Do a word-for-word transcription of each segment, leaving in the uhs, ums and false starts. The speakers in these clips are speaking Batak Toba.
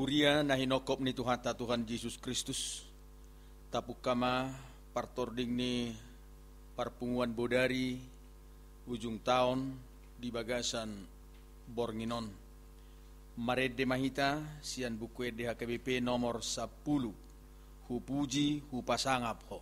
Huria na hinophop ni Tuhanta Tuhan Jesus Kristus, tapungka ma partording ni parpunguan bodari ujung taon di bagasan borngin on. Marende ma hita sian Buku Ende H K B P nomor sampulu. Hupuji, hupasangap Ho.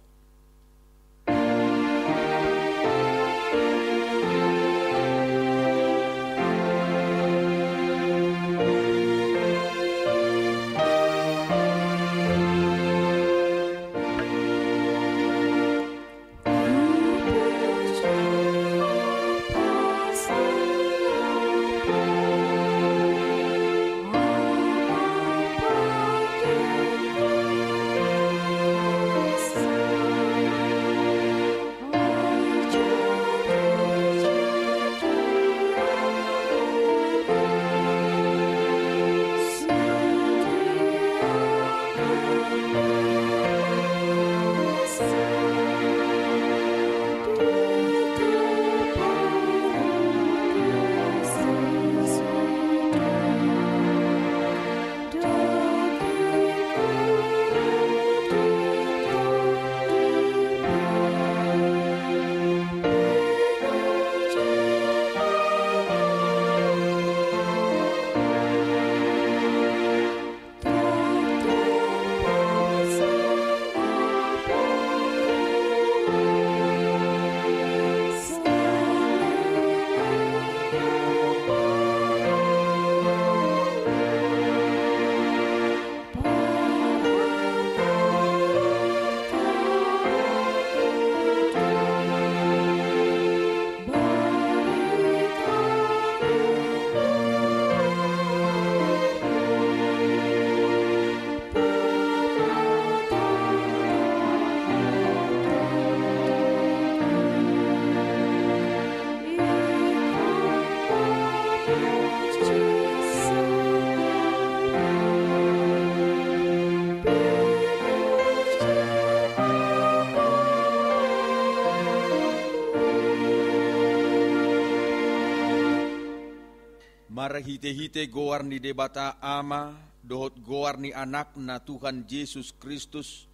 Marhitehite goar ni Debata Ama, dohot goar ni Anakna Tuhan Jesus Kristus,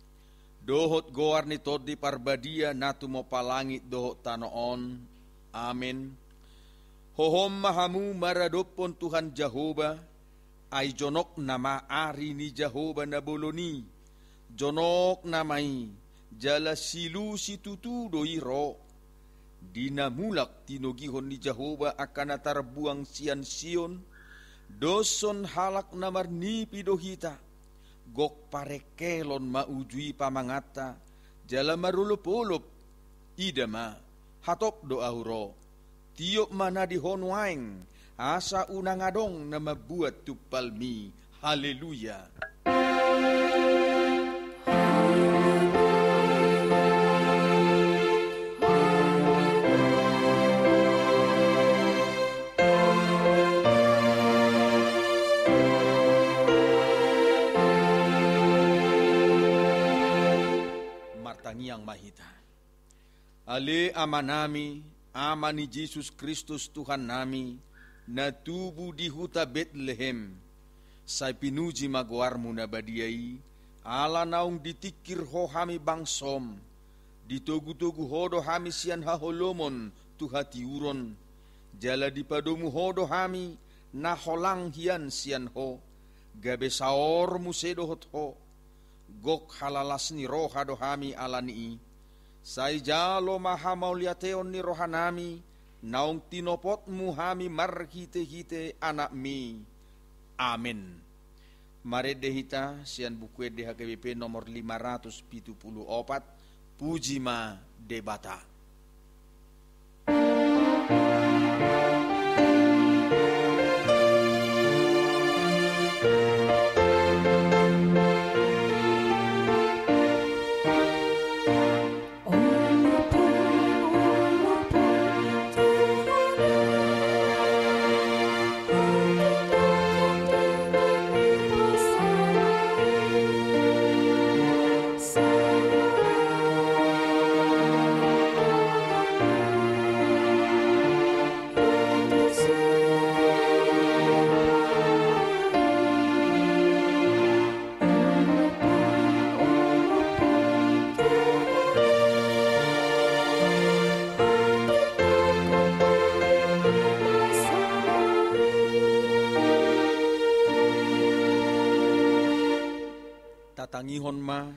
dohot goar ni Tondi Parbadia na tumompa langit dohot tano on. Amen. Hohom ma hamu maradophon Tuhan Jahowa, ai jonok nama ari ni Jahowa na bolon i. Jonok nama i, jala silu situtu do i ro. Di na mulak tinogihon ni Jahowa angka na tarbuang sian Sion, doshon halak na marnipi do hita. Gok parengkelon ma uju i pamanganta, jala marolopolop. Ida ma, hatop do ahu ro. Tiop ma na di ho nuaeng, asa unang adong na mambuat tumpalmi. Haleluya. Martangiang ma hita. Ale Amanami, Ama ni Jesus Kristus Tuhannami, na tubu di huta Betlehem, sai pinuji ma goarmu na badia i, ala naung ditingkir ho hami bangsom, ditogutogu ho do hami sian haholomon tu hatiuron, jala dipadomu ho do hami na holang hian sian ho, gabe saor muse dohot ho. Gok halalas ni roha do hami ala ni i. Sai jalo ma hamauliateon ni rohanami, naung tinopotmu hami marhitehite Anakmi. Amen. Marende hita sian Buku Ende H K B P nomor lima ratus pitu pulu opat. Puji ma Debata. Tatangihon ma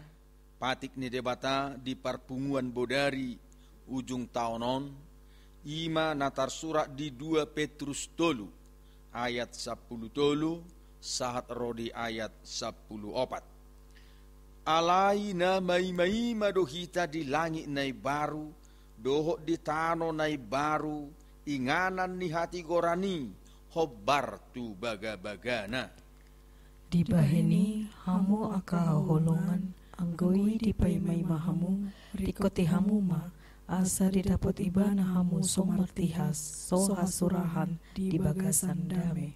patik ni Debata di parpunguan bodari ujung taon on, i ma na tarsurat di dua Petrus tolu ayat sampulu tolu sahat ro di ayat sampulu opat. Alai na maimaima do hita di langit na imbaru dohot di tano na imbaru, inganan ni hatigoran i hombar tu bagabagana. Dibahen i, hamu angka haholongan, anggo i dipaimaima hamu, ringkoti hamu ma, asa didapot ibana hamu so martihas, so hasurahan di bagasan dame.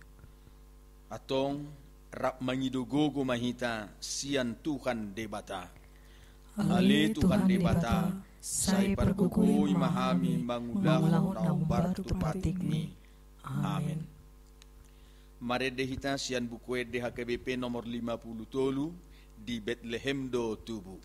Antong, rap mangido gogo ma hita sian Tuhan Debata. Ale Tuhan Debata, sai pargogoi ma hami mangulahon na hombar tu patikmi. Amen. Marende hita sian Buku Ende H K B P nomor lima pulu tolu, di Betlehem do tubu.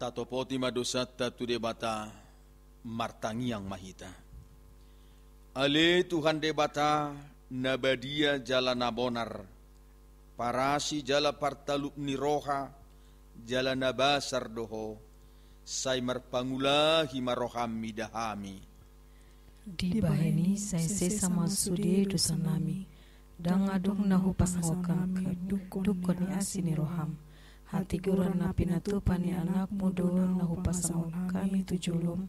Tatopoti ma dosanta tu Debata, martangiang ma hita. Ale Tuhan Debata, na badia jala na bonar, parasi jala partalup ni roha, jala na basar do Ho, sai marpangulahi ma roham mida hami. Dibahen i sai sesa ma sude dosanami, ndang adong na hupasangap hami, dungkon ni asi ni roham. Hatigoran na pinatupa ni Anakmu do na hupasangap hami tu jolom.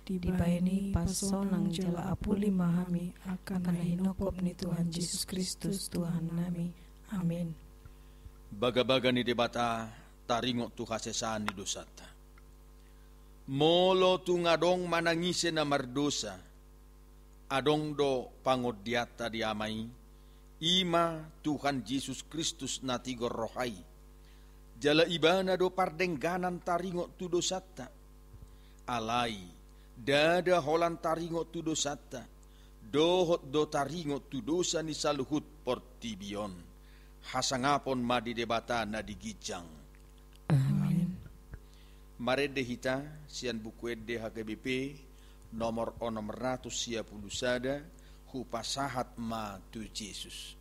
Dibahen i pasonang jala apuli ma hami angka na hinongkop ni Tuhan Jesus Kristus Tuhannami. Amen. Bagabaga ni Debata, taringot tu hasesaan ni dosanta. Molo tung adong manang ise na mardosa, adong do pangondianta di Ama i, i ma Tuhan Jesus Kristus na tigor roha i. Jala Ibana do pardengganan taringot tu dosanta. Alai, ndada holan taringot tu dosanta, dohot do taringot tu dosa ni saluhut portibi on. Hasangapon ma di Debata na di ginjang. Amen. Marende hita sian Buku Ende H K B P nomor onom ratus sia pulu sada, Hupasahat ma tu Jesus.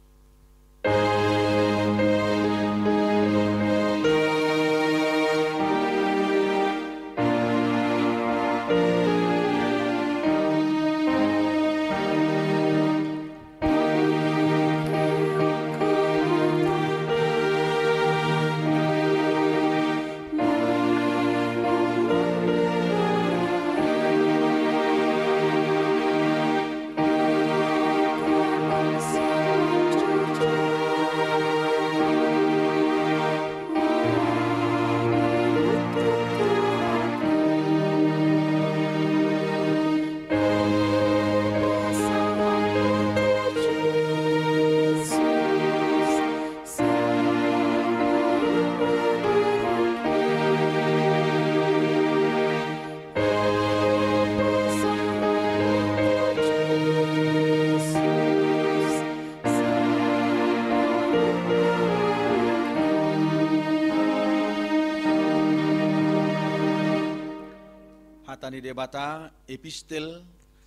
Hata ni Debata, epistel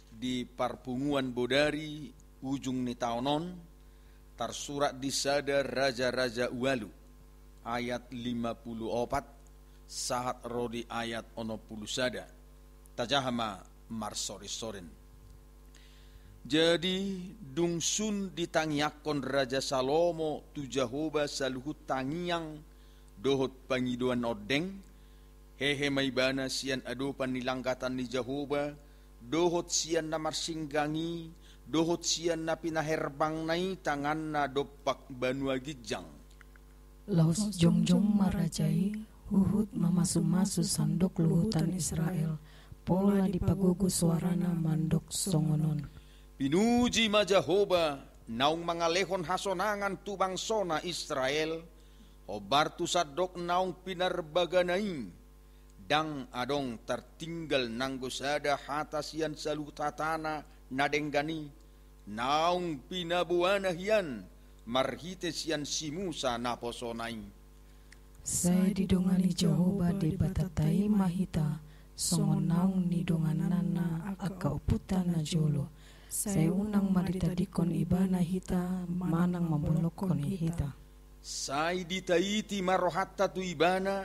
di parpunguan Bodari ujung ni taon on, tarsurat di sada Raja-raja ualu, ayat lima pulu opat, sahat ro di ayat onom pulu sada. Tajaha ma marsorin-sorin. Jadi, dung sun ditangiangkon Raja Salomo tu Jahowa saluhut tangiang dohot pangidoan ondeng, hehe ma ibana sian adopan ni langgatan ni Jahowa, dohot sian na marsinggang i, dohot sian na pinaherbangna i tanganna dompak banua ginjang. Laos jongjong ma raja i, huhut mamasu-masu sandok luhutan Israel, pola dipagogo soarana mandok songon on. Pinuji ma Jahowa, naung mangalehon hasonangan tu bangsona Israel, hombar tu sandok naung pinarbagana i. Ndang adong tartinggal nanggo sada hata sian saluhut hatana na denggan i, naung pinaboana hian marhite sian si Musa naposona i. Sai didongani Jahowa Debatanta i ma hita, songon naung nidongananna angka ompunta na jolo. Sai unang ma ditadingkon ibana hita, manang mambolongkon hita. Sai ditaiti ma rohanta tu ibana,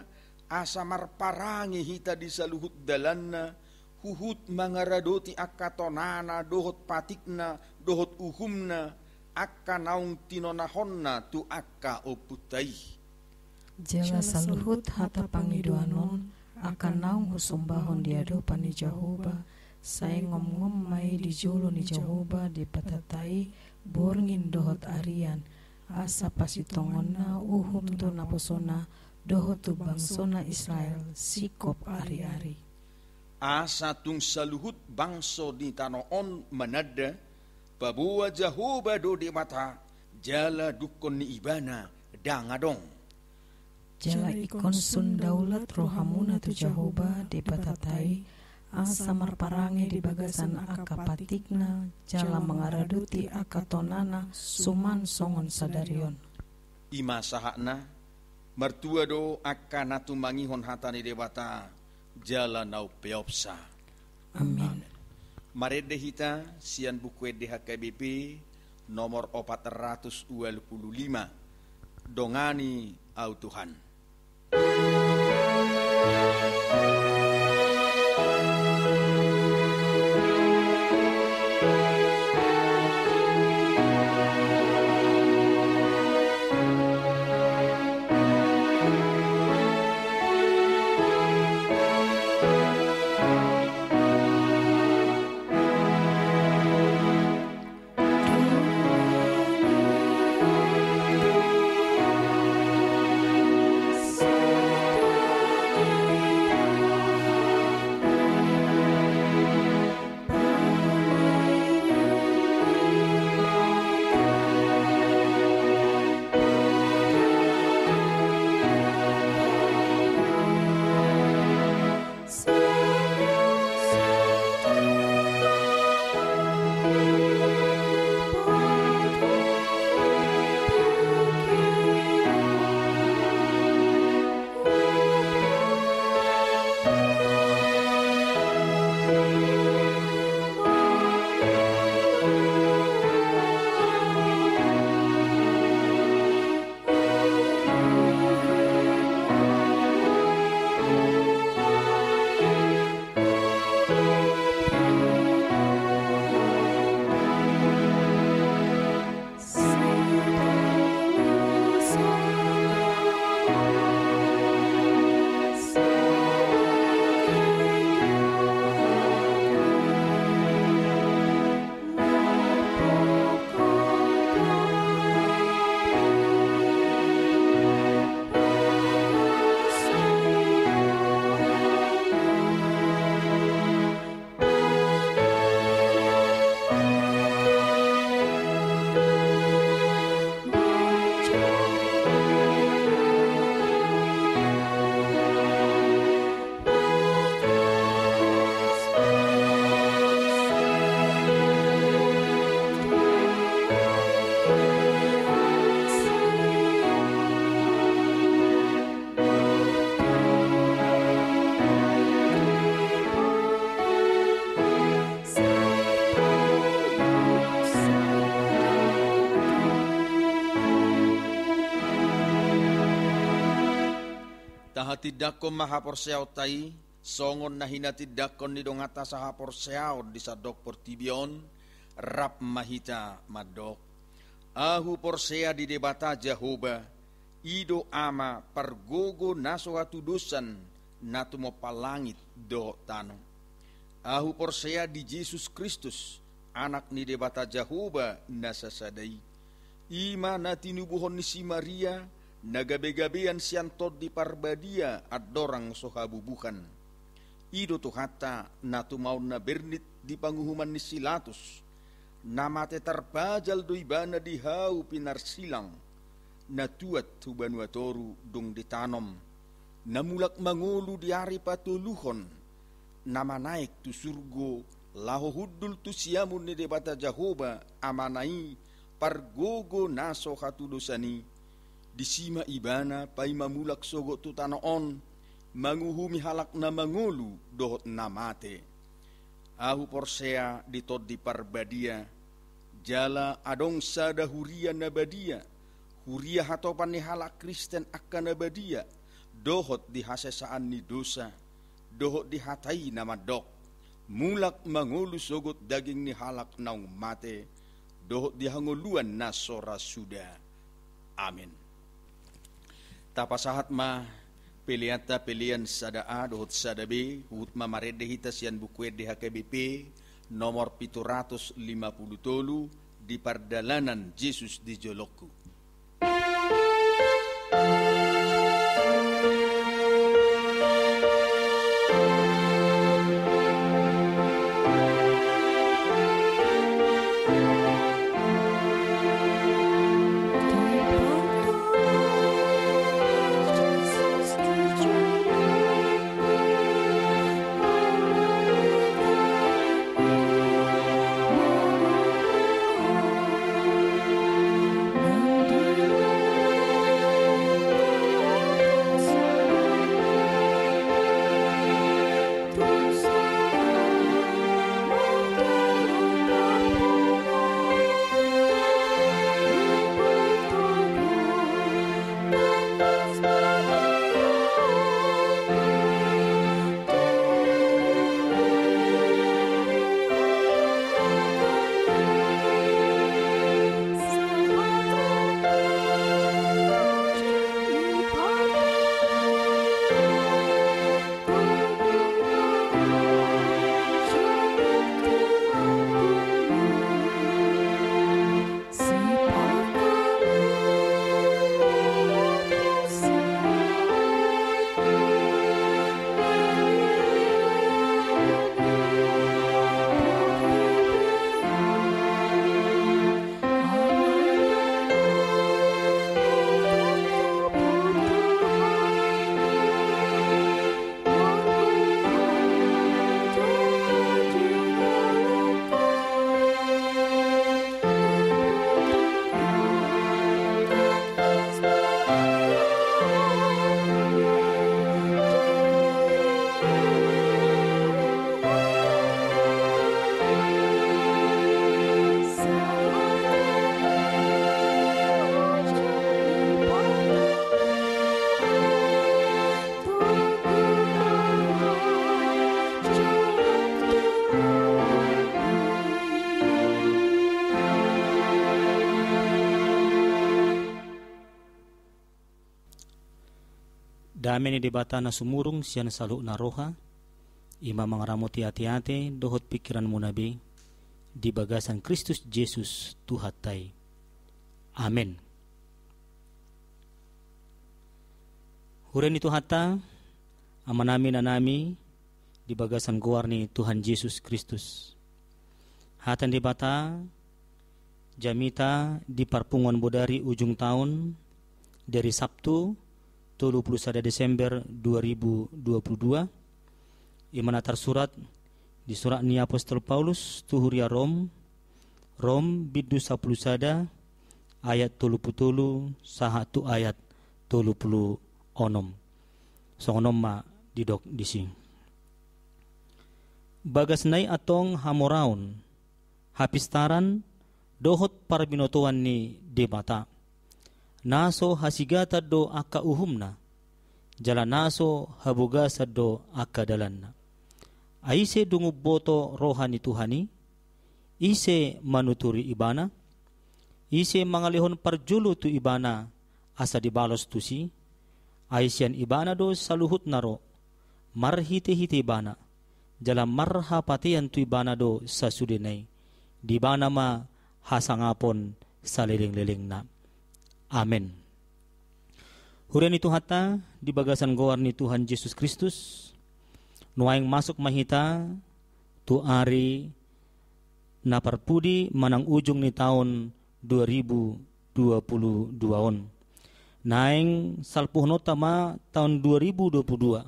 asa marparange hita di saluhut dalanna, huhut mangaradoti angka tonana dohot patikna dohot uhumna, angka naung tinonahonna tu angka ompunta i. Jala saluhut hata pangidoan on, angka naung husombahon di adopan ni Jahowa, sai ngomngom ma i di jolo ni Jahowa Debatanta i, borngin dohot arian, asa pasitongonna uhum tu naposona dohot tu bangsona Israel singkop ari-ari. Asa tung saluhut bangso di tano on mananda, paboa Jahowa do Debata, jala dungkon ni ibana ndang adong. Jala ingkon sun daulat rohamuna tu Jahowa Debatanta i, asa marparange di bagasan angka patikna, jala mangaradoti angka tonana suman songon sadari on. I ma sahatna. Martua do angka na tumangihon hata ni Debata jala na umpeopsa. Amin. Amin. Marende hita sian Buku Ende H K B P nomor opat ratus ualu pulu lima. Dongani Ahu Tuhan. Tindangkon ma haporseaonta i, songon na hinatindangkon ni donganta sahaporseaon di sandok portibi on, rap ma hita mandok. Ahu porsea di Debata Jahowa, i do Ama pargogo na so hatudosan na tumompa langit dohot tano. Ahu porsea di Jesus Kristus, Anak ni Debata Jahowa na sasada i. I ma na tinubuhon ni si Maria, na gabe-gabean sian Tondi Parbadia andorang so habubuhan. I do Tuhanta, na tumaon na bernit di panguhuman ni si Latus, na mate tarpajal do Ibana di hau pinarsilang, na tuat tu banua toru dung ditanom, na mulak mangolu di ari patoluhon, na manaek tu surgo, laho hundul tu siamun ni Debata Jahowa Amana i, pargogo na so hatudosan i. Disi ma Ibana paima mulak sogot tu tano on, manguhumi halak na mangolu dohot na mate. Ahu porsea di Tondi Parbadia, jala adong sada huria na badia, huria hatopan ni halak Kristen angka na badia, dohot di hasesaan ni dosa, dohot di hata i na mandok, mulak mangolu sogot daging ni halak naung mate, dohot di hangoluan na so ra suda. Amen. Tapasahat ma peleanta, pelean sada A dohot sada B, huhut ma marende hita sian Buku Ende H K B P nomor pitu ratus lima pulu tolu, di pardalanan Jesus di jolongku. Dame ni Debata na sumurung sian saluhutna roha, i ma mangaramoti ateate dohot pingkiranmuna be, di bagasan Kristus Jesus Tuhanta i. Amen. Huria ni Tuhanta, amanami, inanami, di bagasan goar ni Tuhan Jesus Kristus. Hata ni Debata, jamita di parpunguan bodari ujung taon, di ari Sabtu, tolu pulu sada Desember dua ribu dua pulu dua, i ma na tarsurat di surat ni apostel Paulus tu huria Rom, Rom bindu sampulu sada, ayat tolu pulu tolu sahat tu ayat tolu pulu onom. Songon on ma didok disi. Bagasna i antong hamoraon, hapistaran, dohot parbinotoan ni Debata. Na so hasigatan do angka uhumna. jala na so habogasan do angka dalanna. Ai ise dung umboto roha ni Tuhan i? Ise manuturi ibana? Ise mangalehon parjolo tu ibana asa dibalos tusi? Ai sian ibana do saluhutna ro, marhitehite ibana, jala marhapatean tu ibana do sasudena i. Di ibana ma hasangapon salelenglelengna. Amen. Huria ni Tuhanta, di bagasan goar ni Tuhan Jesus Kristus, nuaeng masuk ma hita tu ari na parpudi manang ujung ni taon dua ribu dua puluh dua on. Naeng salpuhononta ma taon dua ribu dua puluh dua,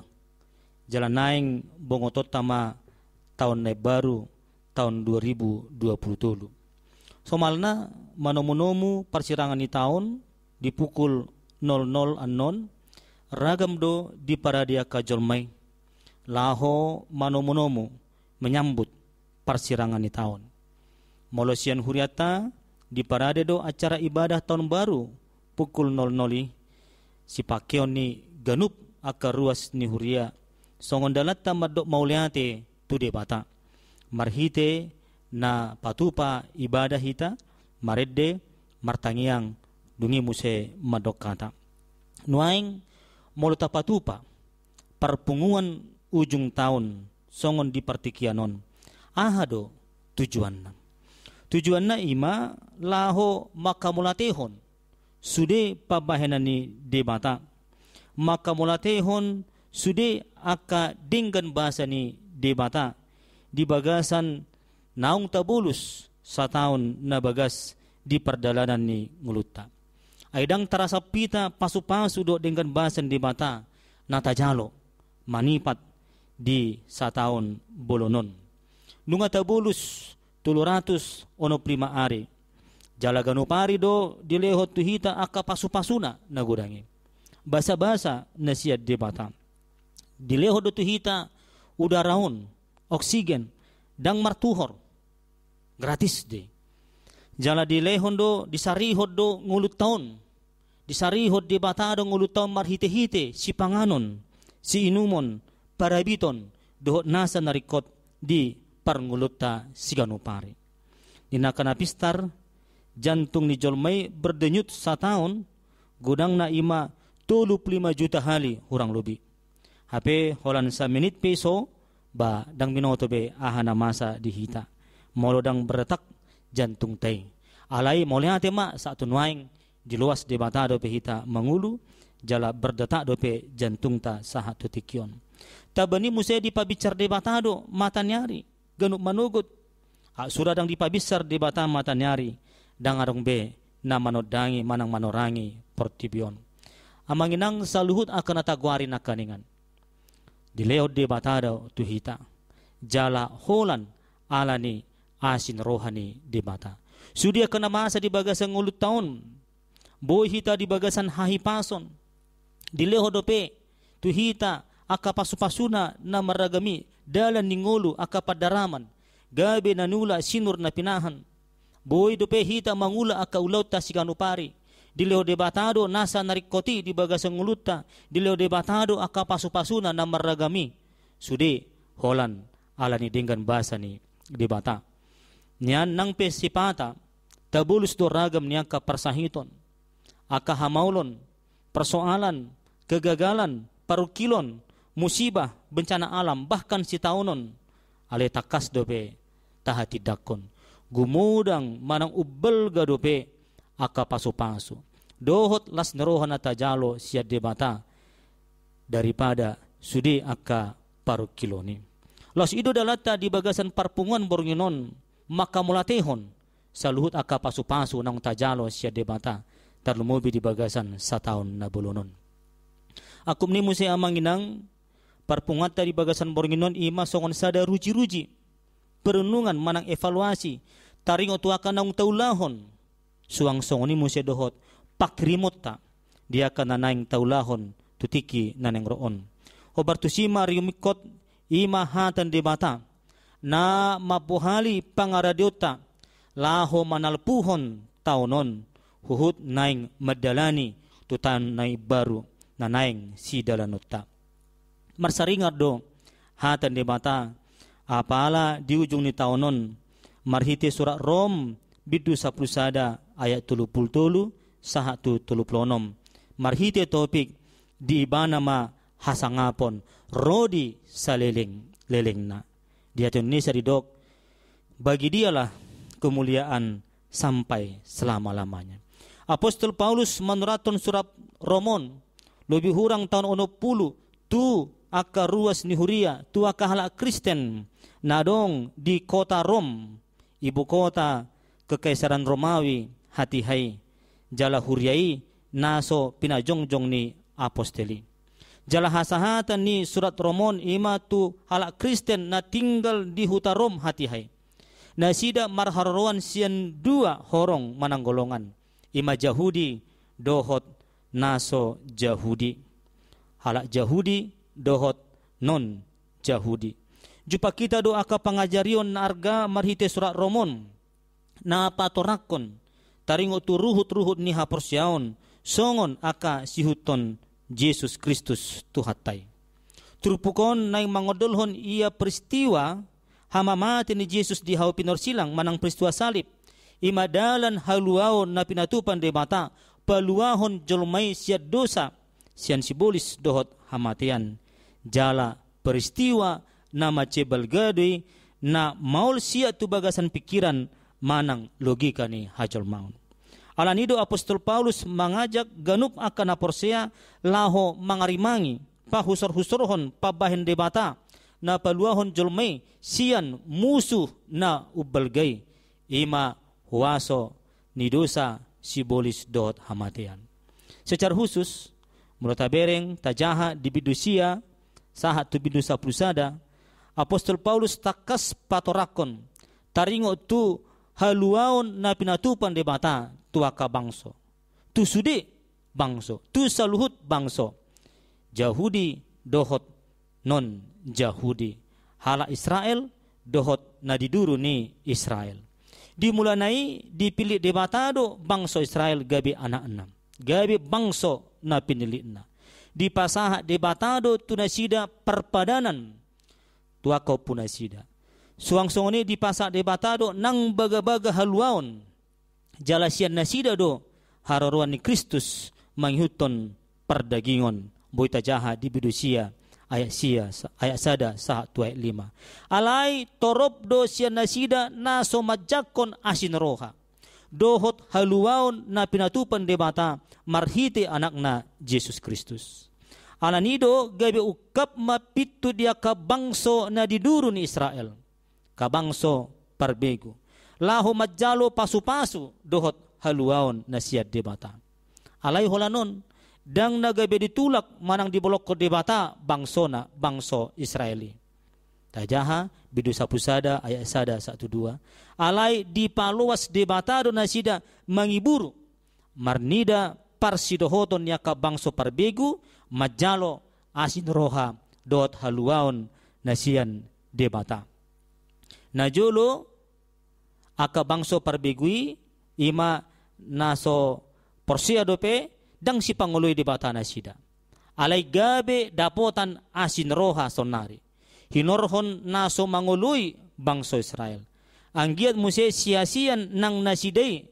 jala naeng bongotonta ma taon na imbaru, taon dua ribu dua puluh tolu. Somalna, manomunomu parsirangan ni taon di pukul nol nol annon, ragam do diparade angka jolma i laho manomunomu menyambut parsirangan ni taon. Molo sian hurianta, diparade do acara ibadah taon baru pukul nol nol i, sipangkeon ni ganup angka ruas ni huria, songon dalanta mandok mauliate tu Debata. Marhite na patupa ibadah hita, marende, martangiang, dung i muse mandok hata. Nuaeng, molo tapatupa parpunguan ujung taon songon di partingkian on, aha do tujuanna? Tujuanna i ma laho manghamauliatehon sude pambahenan ni Debata, manghamauliatehon sude angka denggan basa ni Debata di bagasan naung tabolus sataon na bagas di pardalanan ni ngolunta. Ai ndang tarasap hita pasupasu dohot denggan basa ni Debata na tajalo manipat di sataon bolon on. Nunga tabolus tolu ratus onom pulu lima ari. Jala ganup ari do dilehon tu hita angka pasupasuna na godang i. Basabasa na sian Debata. Dilehon do tu hita udara on, oksigen, ndang martuhor. Gratis do i. Jala dilehon do, disarihon do ngolunta on. Disarihon Debata do ngolunta on marhitehite sipanganon, siinumon, parabiton, dohot nasa na ringkot di parngolunta siganup ari. Di na angka na pistar, jantung ni jolma i berdenyut sataon, godangna i ma tolu pulu lima juta hali hurang lobi. Hape holan saminit pe i so, ba ndang binoto be aha na masa di hita molo ndang berdetak jantungta i. Alai mauliate ma, sahat tu nuaeng diloas Debata dope hita mangolu, jala berdetak dope jantungta sahat tu tingki on. Tamba ni muse dipabinsar Debata do mata ni ari ganup manogot. Ai sura ndang dipabinsar Debata mata ni ari, ndang adong be na manondangi manang manorangi portibi on. Amang inang saluhut angka na tagoari nangkaningan, dilehon Debata do tu hita, jala holan ala ni asi ni roha ni Debata. Sude angka na masa di bagasan ngolunta on, boi hita di bagasan hahipason. Dilehon dope tu hita angka pasupasuna na marragam i, dalan ni ngolu, angka pandaraman, gabe na niula, sinur na pinahan. Boi dope hita mangula angka ulaonta siganup ari. Dilehon Debata do nasa na ringkot i di bagasan ngolunta. Dilehon Debata do angka pasupasuna na marragam i. Sude holan ala ni denggan basa ni Debata. Nian nang pe sipata tabolus do ragam ni angka parsahiton, angka hamaolon, persoalan, kegagalan, parungkilon, musibah, bencana alam, bahkan sitaonon. Alai tangkas dope tahatindangkon, gumodang manang umbalga dope angka pasupasu dohot las ni roha na tajalo sian Debata daripada sude angka parungkilon i. Laos i do dalanta di bagasan parpunguan borngin on, manghamauliatehon saluhut angka pasupasu naung tajalo sian Debata, tarlumobi di bagasan sataon na bolon on. Angkup ni muse amang inang, parpunguanta di bagasan borngin on i ma songon sada rujiruji, perenungan manang evaluasi, taringot tu angka naung taulahon. Suang songon i muse dohot pangkirimonta di angka na naeng taulahon tu tingki na naeng ro on. Hombar tusi ma rium ingkot, i ma hata ni Debata na mambohali pangaradeonta laho manalpuhon taon on, huhut naeng mandalani tu taon na imbaru. na naeng sidalanonta. Marsaringar do hata ni Debata, apala di ujung ni taon on, marhite surat Rom bindu sampulu sada ayat tolu pulu tolu sahat tu tolu pulu onom. Marhite topik di ibana ma hasangapon ro di saleleng-lelengna. Di hata Indonesia didok, bagi Dialah kemuliaan sampai selama-lamanya. Apostel Paulus manurathon surat Rom on, lobi hurang taon onom pulu, tu angka ruas ni huria, tu angka halak Kristen na adong di kota Rom, ibu kota Kekaisaran Romawi hatiha i, jala huria i na so pinajongjong ni apostel i. Jala hasahatan ni surat Rom on i ma tu halak Kristen na tinggal di huta Rom hatiha i. Nasida marharoroan sian dua horong manang golongan, i ma Jahudi dohot na so Jahudi. Halak Jahudi dohot non Jahudi. Jumpang hita do angka pangajarion na arga marhite surat Rom on, na patorangkon taringot tu ruhut-ruhut ni haporseaon, songon angka siihuthon Jesus Kristus Tuhanta i. Turpuk on naeng mangondolhon ia peristiwa hamamate ni Jesus di hau pinorsilang manang peristiwa salib, i ma dalan haluaon na pinatupa ni Debata, paluahon jolma i sian dosa, sian sibolis dohot hamatean. Jala peristiwa na mansai balga do i, na maol siat tu bagasan pingkiran manang logika ni hajolmaon. Alani do apostel Paulus mangajak ganup angka na porsea laho mangarimangi pahusor-husorhon pambahen Debata na paluahon jolma i sian musu na umbalga i, i ma huaso ni dosa, sibolis dohot hamatean. Secara khusus, molo tabereng tajaha di bindu sia sahat tu bindu sampulu sada, apostel Paulus tangkas patorangkon taringot tu haluaon na pinatupa ni Debata tu angka bangso, tu sude bangso, tu saluhut bangso, Jahudi dohot non Jahudi, halak Israel dohot na di duru ni Israel. Di mulana i dipillit Debata do bangso Israel gabe anakna, gabe bangso na pinillitna. Dipasahat Debata do tu nasida parpadanan tu angka ompunasida. Suang songon i dipasahat Debata do nang bagabaga haluaon, jala sian nasida do haroroan ni Kristus mangihuthon pardagingon, boi tajaha di bindu sia ayat sia, ayat sada sahat tu ayat lima. Alai torop do sian nasida na so manjangkon asi ni roha dohot haluaon na pinatupa ni Debata marhite Anakna Jesus Kristus. Alani do gabe ungkap ma pintu di angka bangso na di duru ni Israel, angka bangso parbegu, laho manjalo pasupasu dohot haluaon na sian Debata. Alai holan on, ndang na gabe ditulak manang dibolongkon Debata bangsona, bangso Israel i. Tajaha bindu sampulu sada ayat sada sahat tu dua. Alai dipaloas Debata do nasida mangiburu marnida parsidohoton ni angka bangso parbegu manjalo asi ni roha dohot haluaon na sian Debata. Najolo angka bangso parbegu i, i ma na so porsea dope, ndang sipangoloi Debata nasida. Alai gabe dapotan asi ni roha saonari hinorhon na so mangoloi bangso Israel. Anggiat muse siasian nang nasida i,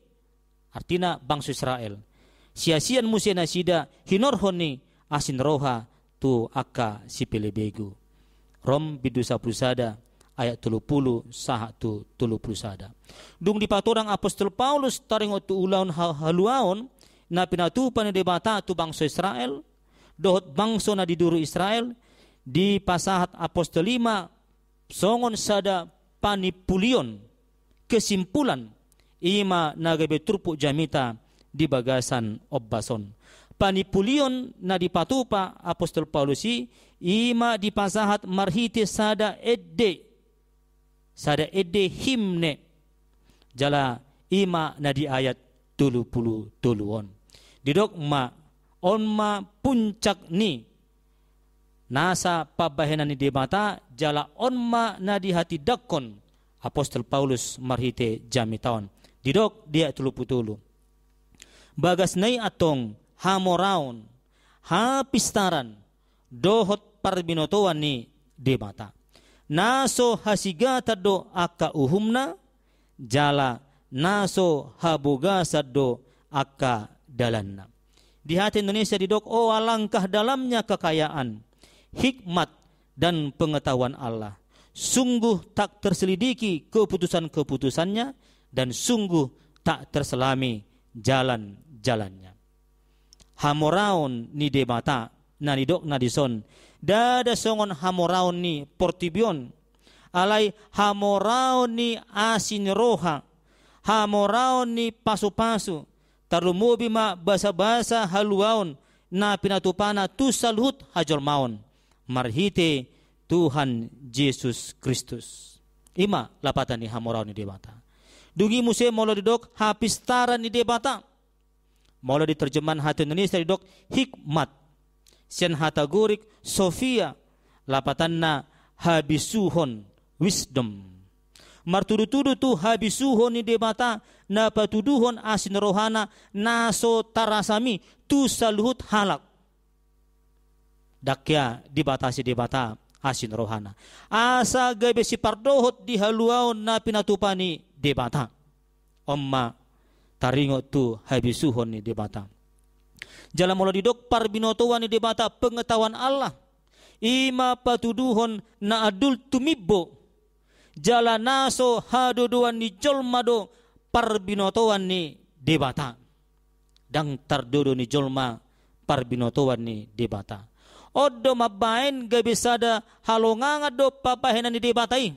artina bangso Israel, siasian muse nasida hinorhon ni asi ni roha tu angka sipelebegu. Rom bindu sampulu sada ayat tolu pulu sahat tu tolu pulu sada. Dung dipatorang apostel Paulus taringot tu ulaon ha-, haluaon na pinatupa ni Debata tu bangso Israel dohot bangso na di duru Israel, dipasahat apostel i ma songon sada panimpulion, kesimpulan, i ma na gabe turpuk jamita di bagasan ombas on. Panimpulion na dipatupa apostel Paulus i, i ma dipasahat marhite sada ende, sada ende himne, jala i ma na di ayat tolu pulu tolu on. Didok ma, on ma puncak ni nasa pambahenan ni Debata, jala on ma na dihatindangkon apostel Paulus marhite jamita on. Didok di ayat tolu pulu tolu. Bagasna i antong hamoraon, hapistaran dohot parbinotoan ni Debata. Na so hasigatan do angka uhumna, jala na so habogasan do angka dalanna. Di hata Indonesia didok, "Oh, alangkah dalamnya kekayaan, hikmat, dan pengetahuan Allah. Sungguh tak terselidiki keputusan-keputusannya, dan sungguh tak terselami jalan-jalannya." Hamoraon ni Debata na nidokna dison, ndada songon hamoraon ni portibi on, alai hamoraon ni asi ni roha, hamoraon ni pasupasu, tarlumobi ma basabasa haluaon na pinatupana tu saluhut hajolmaon marhite Tuhan Jesus Kristus. I ma lapatan ni hamoraon ni Debata. Dung i muse molo didok hapistaran ni Debata, molo di terjemahan hata Indonesia didok hikmat. Sian hata Gorik Sophia, lapatanna habisuhon, wisdom. Martudutudu tu habisuhon ni Debata na patuduhon asi ni rohana na so tarasami tu saluhut halak. Ndang hea dibatasi Debata asi ni rohana, asa gabe sipardohot di haluaon na pinatupa ni Debata. On ma taringot tu habisuhon ni Debata. Jala molo didok parbinotoan ni Debata, pengetahuan Allah, i ma patuduhon na andul tumimbo, jala na so hadodoan ni jolma do parbinotoan ni Debata. Ndang tardodo ni jolma parbinotoan ni Debata. On do mambaen gabe sada halongangan do pambahenan ni Debata i.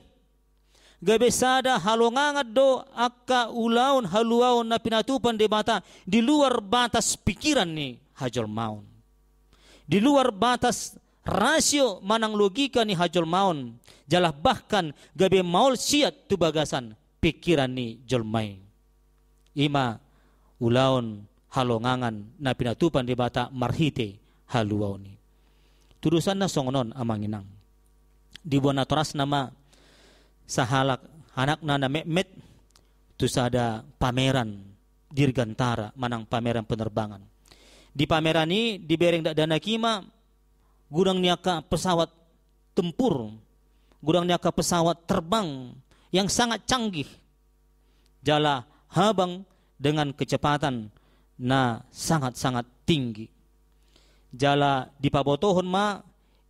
Gabe sada halongangan do angka ulaon haluaon na pinatupa ni Debata di luar batas pikiran ni hajolmaon, di luar batas rasio manang logika ni hajolmaon, jala bahkan gabe maol siat tu bagasan pikiran ni jolma i. I ma ulaon halongangan na pinatupa ni Debata marhite haluaon i. Tudosanna songon on, amang inang. Diboan natorasna ma sahalak anakna na metmet tu sada pameran dirgantara manang pameran penerbangan. Di pameran i dibereng dakdanak i ma godang ni angka pesawat tempur, godang ni angka pesawat terbang yang sangat canggih, jala habang dengan kecepatan na sangat-sangat tinggi. Jala dipabotohon ma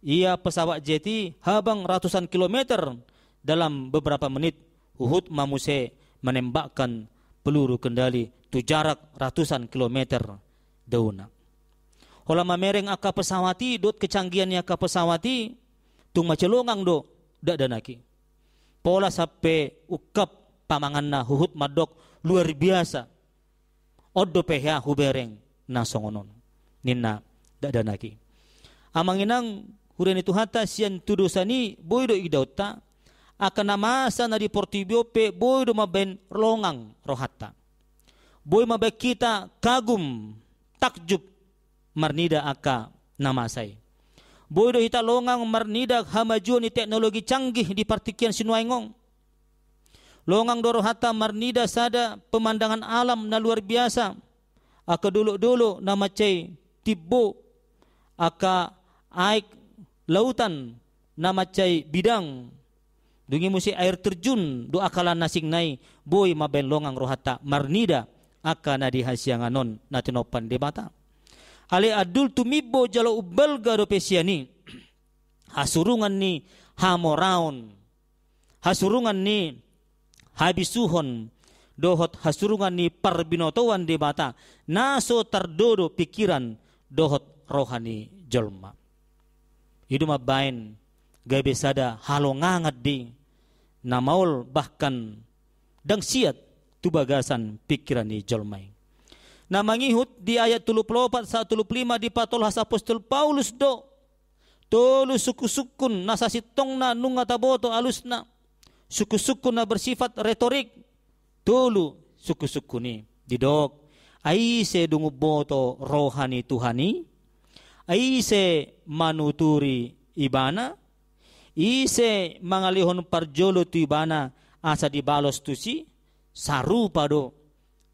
ia pesawat jet i habang ratusan kilometer dalam beberapa menit, huhut ma muse menembakkan peluru kendali tu jarak ratusan kilometer dauna. Holan mamereng angka pesawat i dohot kecanggihan ni angka pesawat i, tung mansai longang do dakdanak i. Pola sampe ungkap pamanganna, huhut mandok luar biasa. On dope hea hubereng na songon on, ninna dakdanak i. Amang inang, huria ni Tuhanta, sian tudosan i boi do idaonta, angka na masa na di portibi on pe boi do mambaen longang rohanta. Boi mambaen hita kagum, takjub, marnida angka na masa i. Boi do hita longang marnida hamajuon ni teknologi canggih di partingkian sinuaeng on. Longang do rohanta marnida sada pemandangan alam na luar biasa, angka dolok-dolok na mansai timbo, angka aek lautan na mansai bidang, dung i muse air terjun dohot angka na asing nai, boi mambaen longang rohanta marnida angka na di hasiangan on na tinompa ni Debata. Alai andul tumimbo jala umbalga dope sian i hasurungan ni hamoraon, hasurungan ni habisuhon, dohot hasurungan ni parbinotoan Debata na so tardodo pikiran dohot roha ni jolma. I do mambaen gabe sada halongangan di na maol, bahkan ndang siat tu bagasan pikiran ni jolma i. Na mangihut di ayat tolu pulu opat sahat tolu pulu lima dipatolhas apostel Paulus do tolu sungkun-sungkun na sasintongna nunga taboto alusna, sungkun-sungkun na bersifat retorik, tolu sungkun-sungkun i. Didok, ai ise dung umboto roha ni Tuhan i? Ai ise manuturi Ibana? Ise mangalehon parjolo tu Ibana asa dibalos tusi? Sarupa do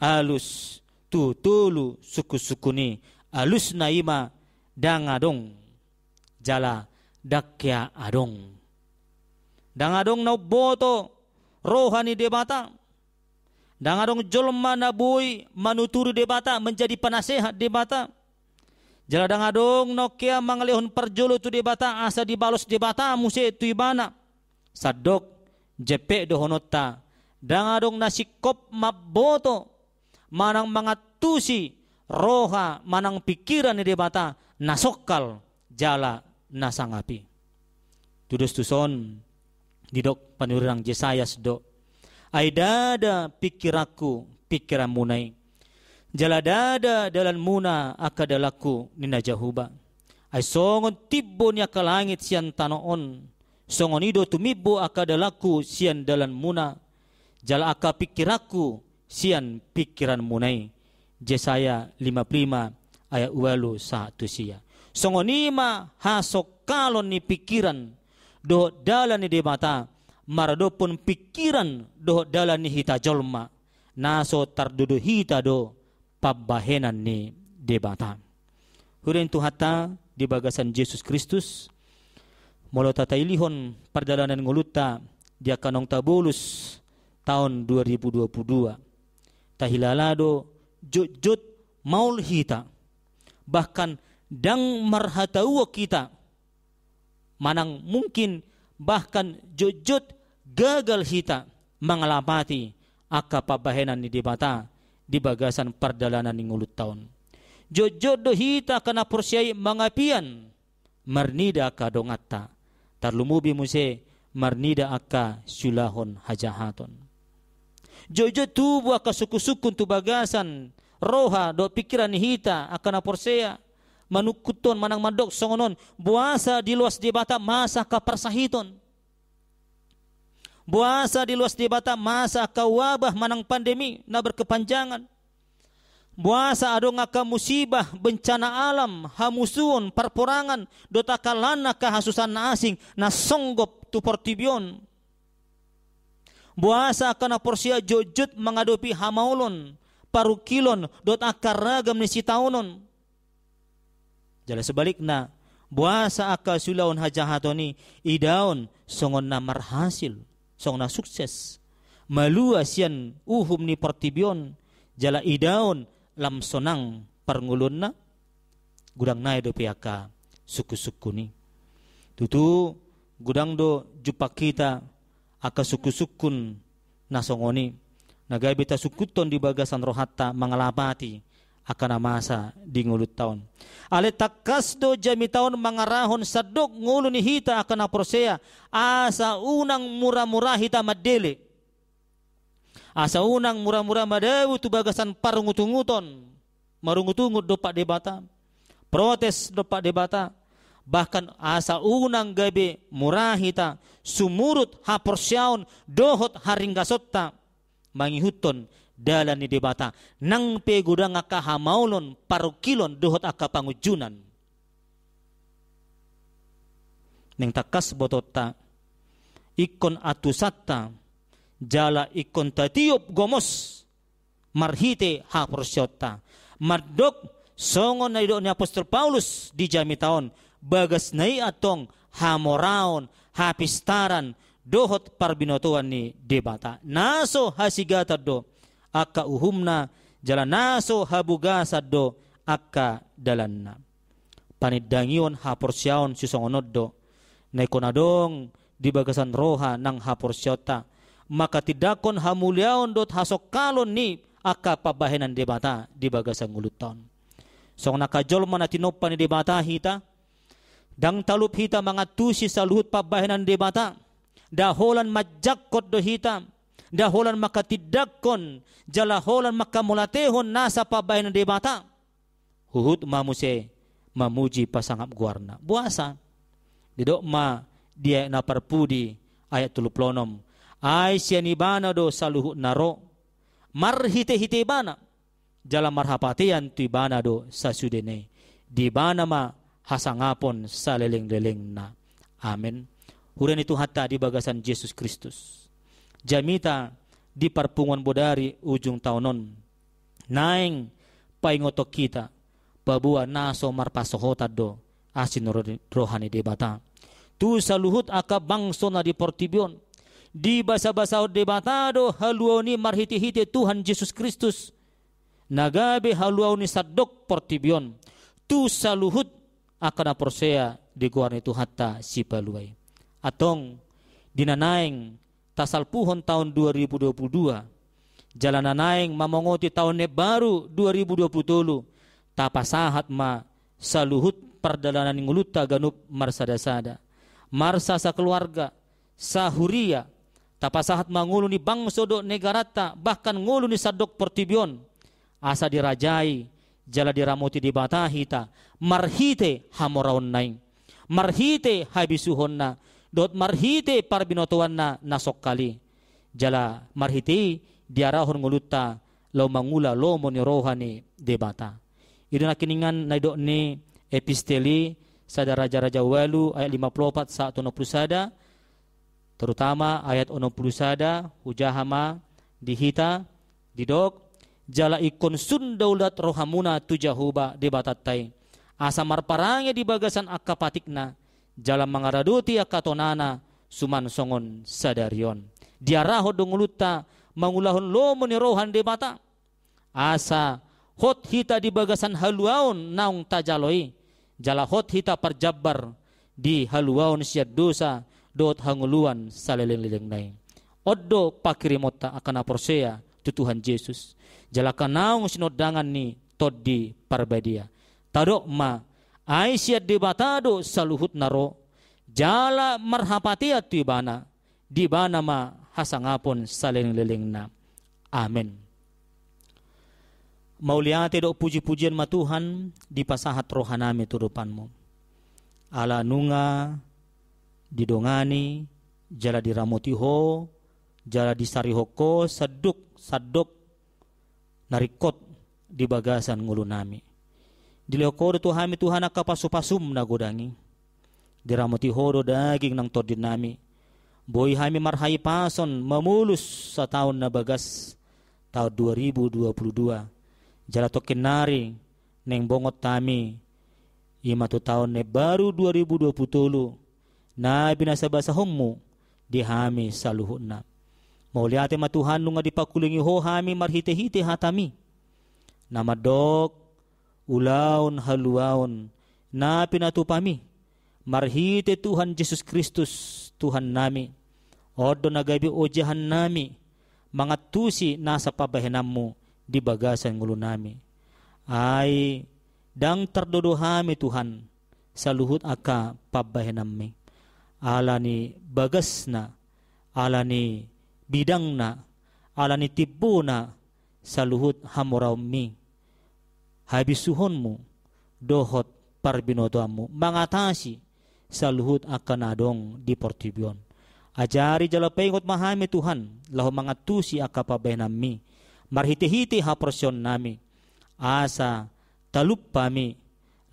alus tu tolu sungkun-sungkun i. Alusna i ma ndang adong, jala ndang hea adong. Ndang adong na umboto roha ni Debata. Ndang adong jolma na boi manuturi Debata, manjadi penasehat Debata. Jala ndang adong na hea mangalehon parjolo tu Debata asa dibalos Debata muse tu ibana. Sandok, jempek dohononta, ndang adong na singkop mamboto manang mangantusi roha manang pingkiran ni Debata na songkal jala na sangap i. Tudos tuson, didok panurirang Jesayas do: Ai ndada pingkiranku pingkiranmuna i, jala ndada dalanmuna angka dalanku, ninna Jahowa. Ai songon timbo ni angka langit sian tano on, songon i do tumimbo angka dalanku sian dalanmuna, jala angka pingkiranku sian pingkiranmuna i. Jesaya lima pulu lima ayat ualu sahat tu sia. Songon i ma hasongkalon ni pingkiran dohot dalan ni Debata maradophon pingkiran dohot dalan ni hita jolma, na so tardudu hita do pambahenan ni Debata. Huria ni Tuhanta di bagasan Jesus Kristus, molo tatailihon pardalanan ni ngolunta di angka naung tabolus taon dua ribu dua puluh dua, tahilala do jotjot maol hita, bahkan ndang marhatauon hita, manang mungkin bahkan jotjot gagal hita mangalapati angka pambahenan ni Debata di bagasan pardalanan ni ngolunta on. Jotjot do hita angka na porsea i mangapian marnida angka donganta, tarlumobi muse marnida angka siulahon hajahaton. Jotjot tubu angka sungkunsungkun tu bagasan roha dohot pingkiran ni hita angka na porsea, manungkunhon manang mandok songon on: Boasa diloas Debata masa angka parsahiton? Boasa diloas Debata masa angka wabah manang pandemi na berkepanjangan? Boasa adong angka musibah, bencana alam, hamusuon, parporangan, dohot angka lan angka hasusaan na asing na songgop tu portibi on? Boasa angka na porsea jotjot mangadopi hamaolon, parungkilon, dohot angka ragam ni sitaonon? Jala sebalikna, boasa angka siulahon hajahaton i idaon songon na marhasil, songon na sukses, malua sian uhum ni portibi on, jala idaon lam sonang parngoluonna? Godang nai dope angka sungkunsungkun i. Tutu, godang do jumpang hita angka sungkunsungkun na songon i, na gabe tasungkunhon di bagasan rohanta mangalapati angka na masa di ngolunta on. Alai tangkas do jamita on mangarahon sandok ngolu ni hita angka na porsea, asa unang muramura hita mandele. Asa unang muramura madabu tu bagasan parungutunguton, marungutungut dompak Debata, protes dompak Debata, bahkan asa unang gabe mura hita sumurut haporseaon dohot haringgasonta mangihuthon dalan ni Debata, nang pe godang angka hamaolon, parungkilon dohot angka pangunjunan. Naeng tangkas botoonta, ingkon antusanta, jala ingkon tatiop gomos marhite haporseaonta. Mandok songon na nidok ni apostel Paulus di jamita on, bagasna i antong hamoraon, hapistaran, dohot parbinotoan ni Debata. Na so hasigatan do angka uhumna, jala na so habogasan do angka dalanna. Panindangion haporseaon sisongon on do na ingkon adong di bagasan roha nang haporseaonta, mangkatindangkon hamuliaon dohot hasongkalon ni angka pambahenan Debata di bagasan ngolunta on. Songon angka jolma na tinompa ni Debata hita, ndang talup hita mangantusi saluhut pambahenan Debata, nda holan manjangkon do hita, nda holan mangkatindangkon, jala holan mangkamauliatehon nasa pambahenan Debata. Huhut ma muse mamuji pasangap goarna. Boasa? Didok ma di ayat na parpudi, ayat tolu pulu onom: Ai sian Ibana do saluhutna ro, marhitehite Ibana, jala marhapatean tu Ibana do sasudena i. Di Ibana ma hasangapon salelenglelengna. Amen. Huria ni Tuhanta di bagasan Jesus Kristus, jamita di parpunguan bodari ujung taon on, naeng paingothon hita paboa na so marpansohotan do asi ni ro-, roha ni Debata tu saluhut angka bangso na di portibi on. Dibasabasahon Debata do haluaon i marhitehite Tuhan Jesus Kristus, na gabe haluaon ni sandok portibi on tu saluhut angka na porsea di goar ni Tuhanta Sipalua i. Antong, di na naeng tasalpuhon taon dua ribu dua puluh dua, jala na naeng mamongoti taon na imbaru dua ribu dua puluh tolu, tapasahat ma saluhut pardalanan ni ngolunta ganup marsadasada, marsasakeluarga, sahuria, tapasahat ma ngolu ni bangso dohot negaranta, bahkan ngolu ni sandok portibi on, asa dirajai jala diramoti Debata hita marhite hamoraonna i, marhite habisuhonna, dohot marhite parbinotoanna na songkal i, jala marhite i diarahon ngolunta laho mangula lomo ni roha ni Debata. I do nangkiningan na nidok ni epistel i, Sada Raja-raja ualu ayat lima pulu opat sahat onom pulu sada, terutama ayat onom pulu sada, hujaha ma di hita, didok: Jala ingkon sun daulat rohamuna tu Jahowa Debatanta i, asa marparange di bagasan angka patikna, jala mangaradoti angka tonana suman songon sadari on. Diarahon do ngolunta mangulahon lomo ni roha ni Debata, asa hot hita di bagasan haluaon naung tajalo i, jala hot hita parjambar di haluaon sian dosa dohot hangoluan salelenglelengna i. On do pangkirimonta angka na porsea tu Tuhan Jesus, jala angka naung sinondangan ni Tondi Parbadia. Tadok ma, ai sian Debata do saluhutna ro, jala marhapatean tu Ibana, di Ibana ma hasangapon salelenglelengna. Amen. Mauliate dohot pujipujian ma Tuhan, dipasahat rohanami tu adopanmu. Ala nunga didongani, jala diramoti Ho, jala disarihon Ho sandok, sandok na ringkot di bagasan ngolunami. Dilehon Ho do tu hami Tuhan angka pasupasum na godang i. Diramoti Ho do daging nang tondinami. Boi hami marhahipason mamolus sataon na bagas, taon dua ribu dua puluh dua. Jala tongkin nari naeng bongot hami, i ma tu taon na imbaru dua ribu dua puluh tolu, na binasabasahonmu di hami saluhutna. Mauliate ma Tuhan, nunga dipangkulingi Ho hami marhitehite hatami, na mandok ulaon haluaon na pinatupami marhite Tuhan Jesus Kristus, Tuhannami. On do na gabe ojahannami mangantusi nasa pambahenanmu di bagasan ngolunami. Ai ndang tardodo hami, Tuhan, saluhut angka pambahenanmi, ala ni bagasna, ala ni bidangna, ala ni timbona, saluhut hamoraonmi, habisuhonmu dohot parbinotoanmu mangatasi saluhut angka na adong di portibi on. Ajari jala paingot ma hami, Tuhan, laho mangantusi angka pambahenanmi marhitehite haporseaonnami, asa talup hami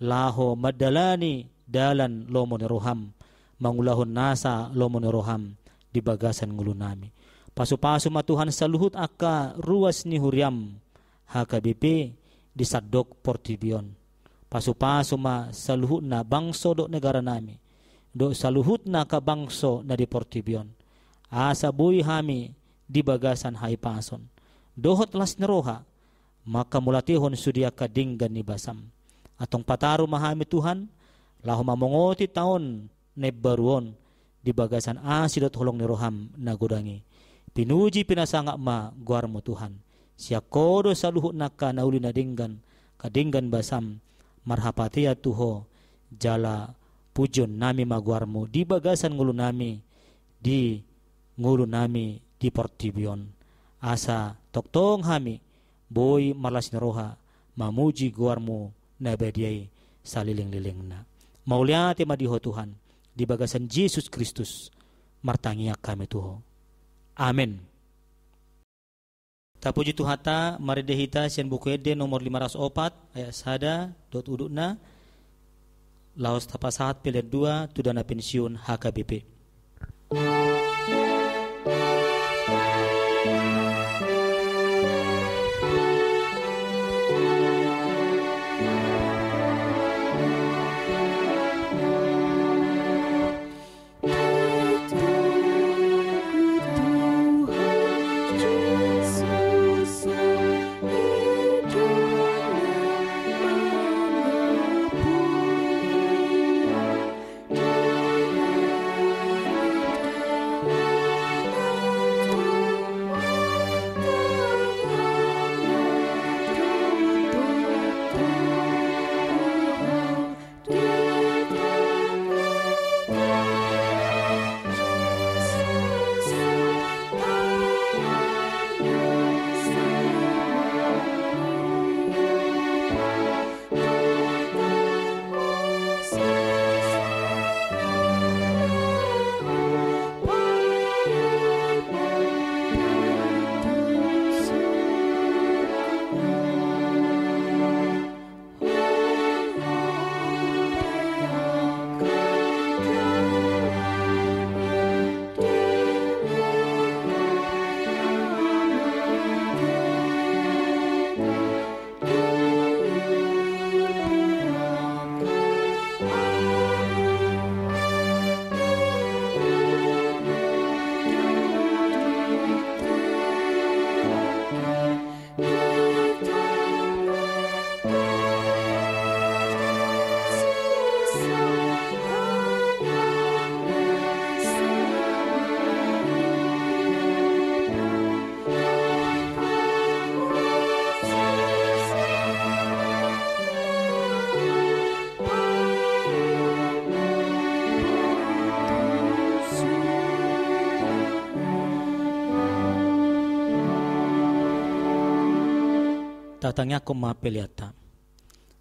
laho mandalani dalan lomo ni roham, mangulahon nasa lomo ni roham di bagasan ngolunami. Pasupasu ma Tuhan saluhut angka ruas ni huriam H K B P di sandok portibi on. Pasupasu ma saluhutna bangso dohot negaranami, dohot saluhutna angka bangso na di portibi on, asa boi hami di bagasan hahipason dohot las ni roha manghamauliatehon sude angka denggan ni basam. Antong pataru ma hami, Tuhan, laho mamongoti taon na imbaru on di bagasan asi dohot holong ni roham na godang i. Pinuji pinasangap ma goarmu, Tuhan. Sian Ho do saluhutna angka na uli na denggan, angka denggan basam, marhapatean tu Ho, jala pujionnami ma goarmu di bagasan ngolunami, di ngolunami di portibi on. Asa tongtong hami boi marlas ni roha mamuji goarmu na badia i salelenglelengna. Mauliate ma di Ho, Tuhan, di bagasan Jesus Kristus martangiang hami tu Ho. Amen. Tapuji Tuhanta, marende hita sian Buku Ende nomor lima ratus opat, ayat sada dohot udutna, laos tapasahat pelean dua tu dana pensiun H K B P. Tatangiangkon ma peleanta.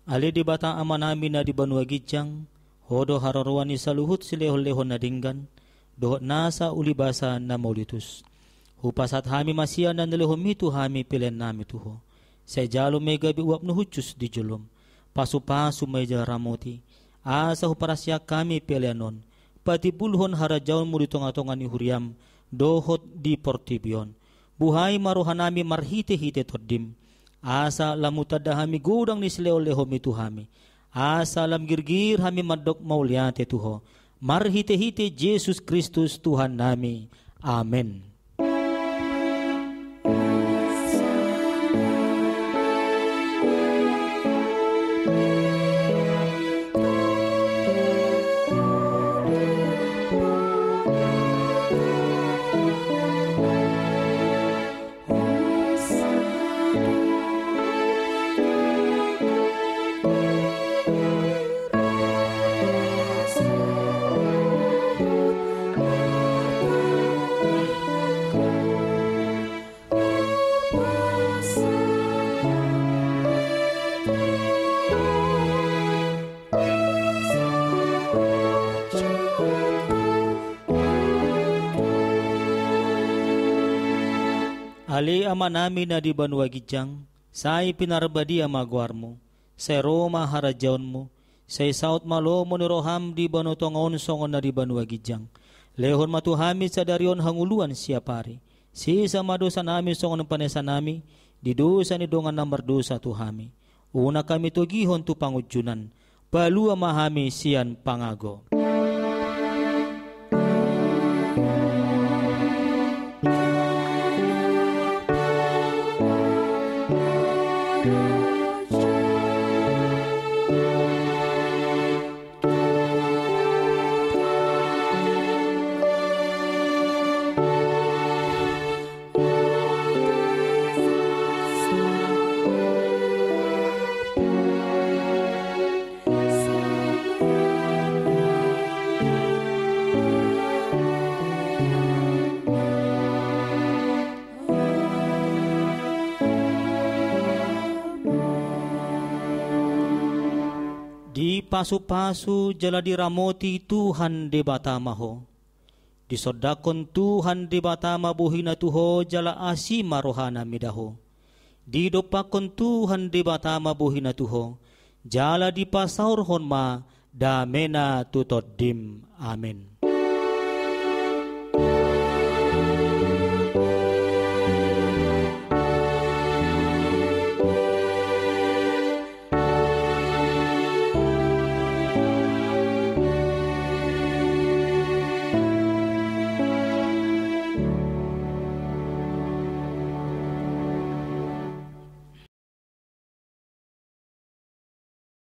Ale Debata Amanami na di banua ginjang, Ho do haroroan ni saluhut silehon-lehon na denggan, dohot nasa ulibasa na mauliutus. Hupasahat hami ma sian na nilehonMi tu hami peleannami tu Ho. Sai jalo ma i gabe uap na hushus di jolom. Pasu-pasu ma i jala ramoti. Asa huparasiak hami pelean on patimbulhon harajaonMu di tonga-tonga ni huriaM dohot di portibi on. Buhai ma rohanami marhite-hite TondiM. Asa lam hutanda hami godang ni silehon-lehonMi tu hami. Asa lam girgir hami mandok mauliate tu Ho. Marhite-hite Jesus Kristus Tuhannami. Amen. Ale Amanami na di banua ginjang, sai pinarbadia ma goarMu, sai ro ma harajaonMu, sai saut ma lomo ni rohaM di banua tonga on songon na di banua ginjang. Lehon ma tu hami sadari on hangoluan siapari. Sesa ma dosanami songon panesanami di dosa ni dongan na mardosa tu hami. Unang hami togihon tu pangunjunan. Palua ma hami sian pangago. Dipasu-pasu jala diramoti Tuhan Debata ma ho. Disondangkon Tuhan Debata ma bohiNa tu ho jala asi ma rohaNa mida ho. Didompakkon Tuhan Debata ma bohiNa tu ho jala dipasaorhon ma dameNa tu tondim. Amen.